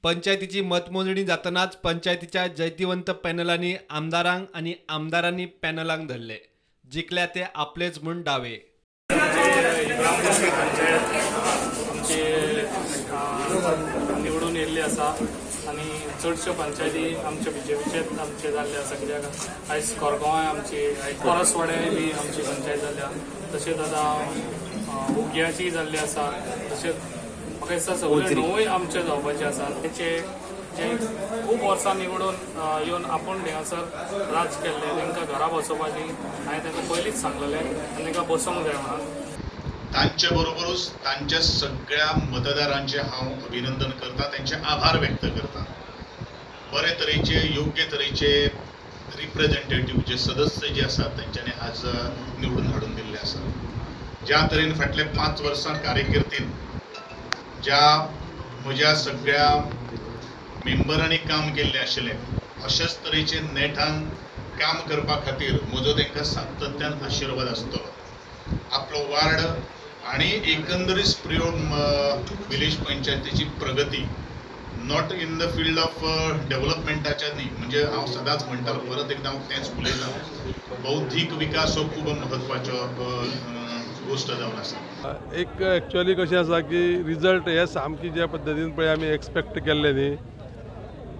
पंचायतीची मतमोजणी जातनाच पंचायतीच्या जैतिवंत पॅनलांनी आमदारांक आनी आमदारांनी पॅनलांक धरले. जिखल्या ते आपलेच म्हूण दावे. पंचायत आमचे निवडून येयल्ली आसा आनी चडश्यो पंचायती आमच्या बीजेपीचेच आमचे जाल्ले आसा, कित्याक आयज कोरगांवाय आमची, परसवाड्याय बी आमची पंचायत जाल्या, तशेंच आतां उग्याची जाल्ली आसा, तशेंच म्हाका दिसता सगळे णवूय आमचे जावपाचे आसा. तेचे जे खूब वर्सां निवडून येवन आपूण हांगासर राज केल्ले तांकां घरा बसोवपाची हांवें तांकां पयलींच सांगलेलें आनी तांकां बसोवंक जाय म्हणून. तांचे बरोबरूच तांच्या सगळ्या मतदारांचे हांव अभिनंदन करता, तांचे आभार व्यक्त करता. बरे तरेचे योग्य तरेचे रिप्रेझेंटेटिव्ह जे सदस्य जे आसात तांच्यांनी आज निवडून हाडून दिल्ले आसा. ज्या तरेन फाटले 5 वर्सां कार्यकिर्तीन ज्या म्हज्या सगळ्या मेंबरांनी काम केल्लें आशिल्लें अशेच तरेचे नेटान काम करपा खातीर म्हजो तांकां सातत्यान आशिर्वाद आसतलो. आपलो वार्ड आनी एकंदरीत प्रियोळ विलेज पंचायतीची प्रगती not in the field of डेव्हलपमेंटाच्या न्ही, म्हणजे हांव सदांच म्हणटालो, परत एकदां हांव तेंच उलयतां, बौद्धीक विकास हो खूब म्हत्वाचो गोश्ट जावन आसा. एक एक्चुअली कशें आसा की रिजल्ट हे सामकी ज्या पद्दतीन पळय आमी एक्सपेक्ट केल्ले न्ही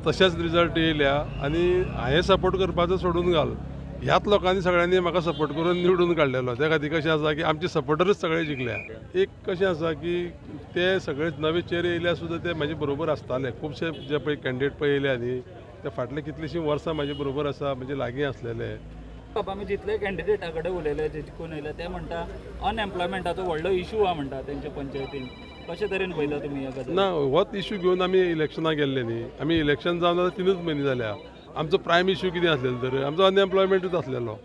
तशेंच रिजल्ट येयल्या आनी हांवें सपोर्ट करपाचो सोडून घाल, ह्याच लोकांनी सगळ्यांनी म्हाका सपोर्ट करून निवडून काडलेलो. त्या खातीर कशें आसा की आमचे सपोर्टरूच सगळे जिखल्या. एक कशें आसा की ते सगळे नवे चेहरे येयल्या सुद्दां ते म्हाजे बरोबर आसताले. खुबशे जे पळय कॅन्डिडेट पळय येयल्या न्ही ते फाटले कितलीशीं वर्सां म्हाजे बरोबर आसा, म्हणजे लागीं आसलेले. आमी जितले कॅन्डिडेटा कडेन उलयले, जे जिखून येयले ते म्हणटा अनएम्प्लॉयमेंटाचो व्हडलो इशू आहा म्हणटा तेंच्या पंचायतीन. कशे तरेन पळयता तुमी ह्या गजाल? ना, होच इशू घेवन आमी इलेक्शनाक गेल्ले न्ही. आमी इलेक्शन जावन आतां 3 म्हयने जाल्या. आमचो प्रायम इशू कितें आसलेलो तर आमचो अनएम्प्लॉयमेंटूच आसलेलो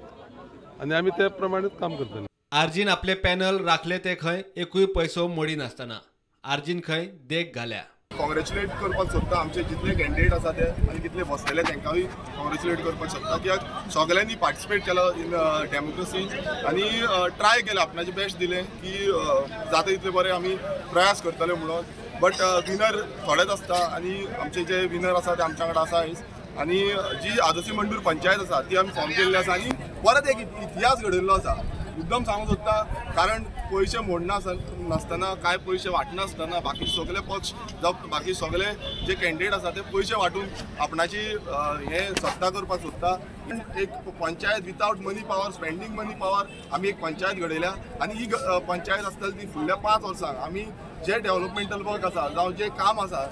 आनी आमी ते प्रमाणेच काम करतले. आरजीन आपले पॅनल राखले ते खंय एकूय पयसो मोडिनासतना. आरजीन खंय देख घाल्या. कॉंग्रेच्युलेट करपाक सोदता आमचे जितले कॅन्डिडेट आसा ते आनी कितले बसलेले तांकांय कॉंग्रेच्युलेट करपाक सोदता, कित्याक सगळ्यांनी पार्टिसिपेट केलो इन डेमोक्रेसी आनी ट्राय केलें, आपणाचें बेस्ट दिलें की जाता तितले बरें आमी प्रयास करतले म्हणून. बट विनर थोडेच आसता आनी आमचे जे विनर आसा ते आमच्या वांगडा आसा आयज. आनी जी आदोसी मंडूर पंचायत आसा ती आमी फॉर्म केल्ली आसा आनी परत एक इतिहास घडयल्लो आसा. मुद्दम सांगूंक सोदता, कारण पयशे मोडनासतना, कांय पयशे वांटनासतना बाकी सगळे पक्ष जावं बाकी सगळे जे कॅन्डिडेट आसा ते पयशे वांटून आपणाची हे सत्ता करपाक सोदता. एक panchayat without money power, spending money power आमी एक पंचायत घडयल्या आनी ही पंचायत आसतली ती फुडल्या 5 वर्सांक आमी जे डेव्हलपमेंटल वर्क आसा जावं जे काम आसा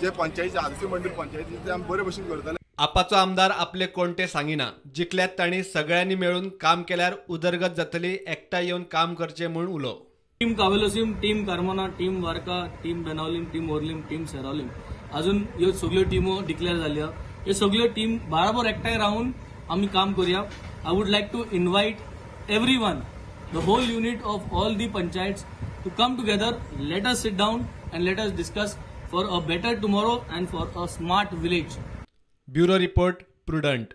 जे पंचायती आदोसी मंडूर पंचायती ते आमी बरे भशेन करतले. आपाचो आमदार आपले कोणते सांगिना. जिखल्यात तांणी सगळ्यांनी मेळून काम केल्यार उदरगत जातली, एकठांय येवन काम करचें म्हूण उलो. Team Cavelossim, team Carmona, team Varca, team Benaulim, team Orlim, team Seraulim, अजून ह्यो सगळ्यो टिमो डिक्लेअर जाल्या. ह्यो सगळ्यो टीम बराबर एकठांय रावन आमी काम करुया. I would like to invite every one, the whole unit of all the panchayats to come together. Let us sit down and let us discuss for a better tomorrow and for a smart village. Bureau report, Prudent.